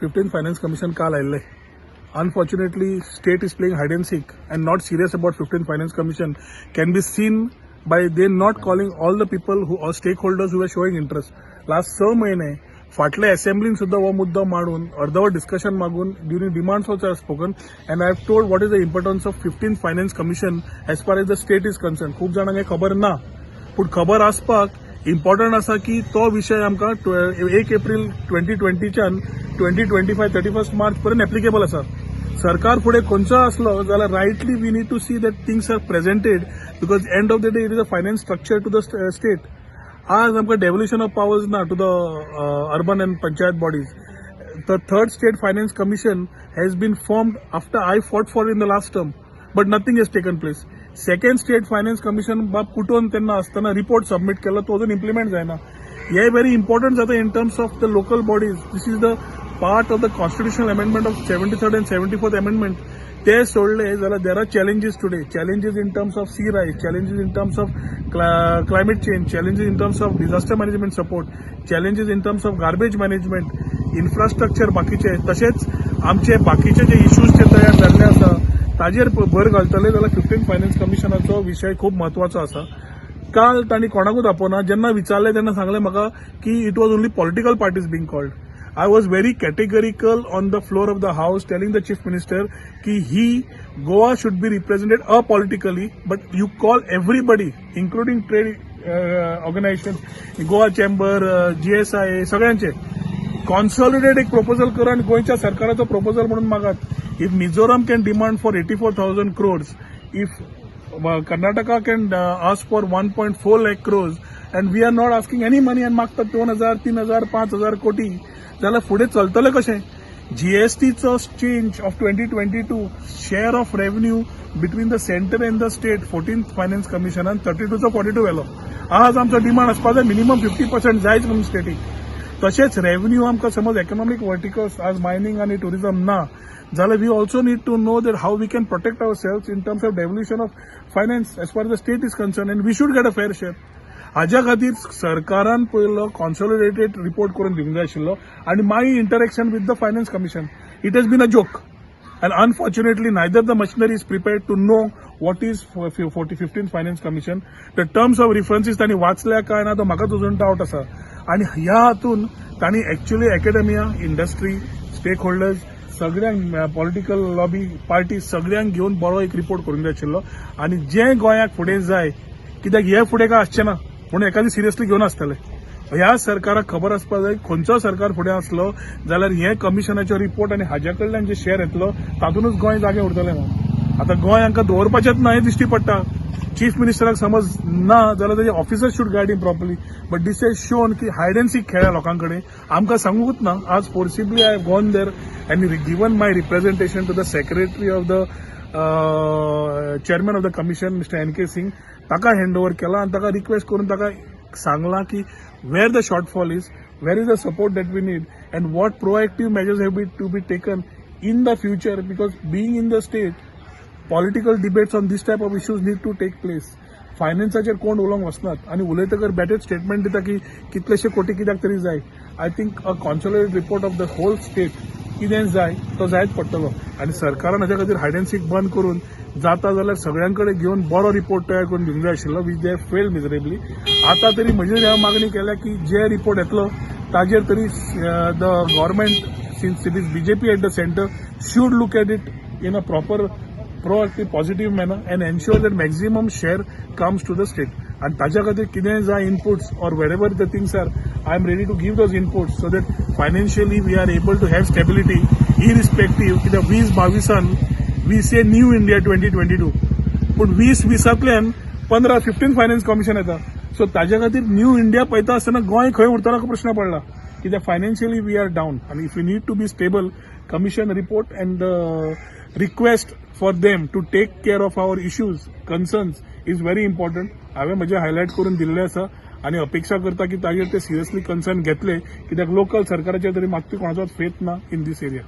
15 finance commission काल आयिल्लें. Unfortunately, state is playing hide and seek and not serious about 15 Finance Commission can be seen by they not calling all the people who are stakeholders who are showing interest. Last 6 म्हयने फाटल्या असेंब्लीन सुद्दां हो मुद्दो मांडून, अर्दवर discussion मागून, during demands also have spoken and I have told what is the importance of 15 Finance Commission as far as the state is concern. खूब जाणांक हें खबर ना, पूण खबर आसपाक इम्पॉर्टंट आसा की तो विशय आमकां 1 एप्रील 2020च्यान 2025 31 मार्च पर्यंत एप्लिकेबल आसा. सरकार फुडें खंयचो आसलो जाल्यार rightly we need to see that things are presented, because end of the day it is a finance structure to the state. आज आमकां डेव्होल्युशन ऑफ पावर्स ना to the urban and panchayat bodies. The third State Finance Commission has been formed after I fought for in the last term, but nothing has taken place. Second State Finance Commission बाब कुटोन तेन्ना आसतना report submit केलो, तो अजून implement जायना. हे very important जाता in terms of the local bodies. This is the part of the constitutional amendment of 73rd and 74th amendment. ते सोडले जाल्यार there are challenges today, challenges in terms of sea rise, challenges in terms of climate change, challenges in terms of disaster management support, challenges in terms of garbage management, infrastructure, बाकीचे. तशेंच आमचे बाकीचे जे issues जे तयार जाल्ले आसा ताजेर भर घालतले जाल्यार 15 फायनान्स कमिशनाचो विशय खूब म्हत्वाचो आसा. काल तांणी कोणाकूच आपोवना. जेन्ना विचारलें तेन्ना सांगलें म्हाका की it was only political parties being called. I was very categorical on the floor of the house, telling the Chief Minister की he Goa should be represented apolitically, but you call everybody, including trade organization, Goa Chamber, GSI, सगळ्यांचे consolidate एक proposal करा आणि गोंयच्या सरकाराचो proposal म्हणून मागात. If Mizoram can demand for 84,000 crores, if Karnataka can ask for 1.4 lakh crores and we are not asking any money and मागतात 2000, 3000, 5000 कोटी, जाल्यार फुडें चलतलें कशें? जीएसटीचो change of 2022, share of revenue between the centre and the state, 14 finance कमिशनान 32चो 42 व्हेलो. आज आमचो demand आसपा जाय मिनिमम 50% जायच म्हणून स्टेटीक. तशेंच रेव्हन्यू आमकां समज इकॉनॉमीक वर्टिकल्स आज मायनींग आनी टुरिझम ना जाल्यार we also need to know that how we can protect ourselves in terms of devolution of finance as far the state is concern, and we should get a fair share. हाज्या खातीर सरकारान पयलो consolidated report करून दिवंक जाय आशिल्लो आनी मागीर interaction with the Finance Commission. It has been a joke. And unfortunately, neither the machinery is prepared to know what is 40, 15th Finance Commission. The terms of references तांणी वाचल्या काय ना, तो म्हाकाच अजून डावट आसा. आणि ह्या हातून तांणी एक्च्युअली अकॅडमिया, इंडस्ट्री, स्टेक होल्डर्स, सगळ्यांक, पॉलिटिकल लॉबी, पार्टी, सगळ्यांक घेवन बरो एक रिपोर्ट करूंक जाय आशिल्लो आनी जें गोंयाक फुडें जाय, कित्याक हे फुडें काय आसचें ना म्हणून एखादी सिरियसली घेवन आसतले. ह्या सरकाराक खबर आसपाक जाय, खंयचो सरकार फुडें आसलो जाल्यार हे कमिशनाचो रिपोर्ट आनी हाज्या कडल्यान जे शेअर येतलो तातूंतच गोंय जागें उरतलें म्हणून. आतां गोंय हांकां दवरपाचेंच ना हें दिश्टी पडटा. चीफ मिनिस्टराक समज ना जाल्यार ताजे officer should guide him properly, but this has shown की हायड अँड सीक खेळ्ळा लोकां कडेन, आमकां सांगूंकच ना. आज forcibly I have gone there and given my representation to the secretary of the chairman of the commission, Mr. N K Singh. ताका hand over केला आनी ताका रिक्वेस्ट करून ताका सांगलां की where the shortfall is, where is the support that we need and what proactive measures have be to be taken in the future, because being in the state, political debates on this type of issues need to take place. फायनान्साचेर कोण उलोवंक वचनात आनी उलयतकर बेटेच statement दिता की कितलेशे कोटी कित्याक तरी जाय. I think a consolidated report of the whole state कितें जाय तो जायच पडटलो आनी सरकारान हाज्या खातीर हायड अँड सीक बंद करून जाता जाल्यार सगळ्यां कडेन घेवन बरो रिपोर्ट तयार करून दिवंक जाय आशिल्लो, which they fail miserably. आतां तरी म्हजी हांवें मागणी केल्या की जे रिपोर्ट येतलो ताजेर तरी the government, since it is BJP at the centre, should look at it in a proper, proactive, positive manner and ensure that maximum share comes to the state. आणि ताच्या खातीर कितें जाय inputs or wherever the things are, I am ready to give those inputs so that financially we are able to have stability irrespective. कित्याक 2022an we say New India 2022, पूण 2020तल्यान 15 15 finance commission येता. So ताच्या खातीर new India पळयता आसतना गोंय खंय उरतलो प्रश्न पडला, कित्याक financially we are down आनी if you need to be stable, commission report and the request for them to take care of our issues, concerns is very important. हांवें म्हजें हायलायट करून दिल्लें आसा आनी अपेक्षा करता की ताजेर ते सिरियसली कन्सर्न घेतले, कित्याक लोकल सरकाराचेर तरी मागती कोणाचोच फेथ ना इन दीस एरिया.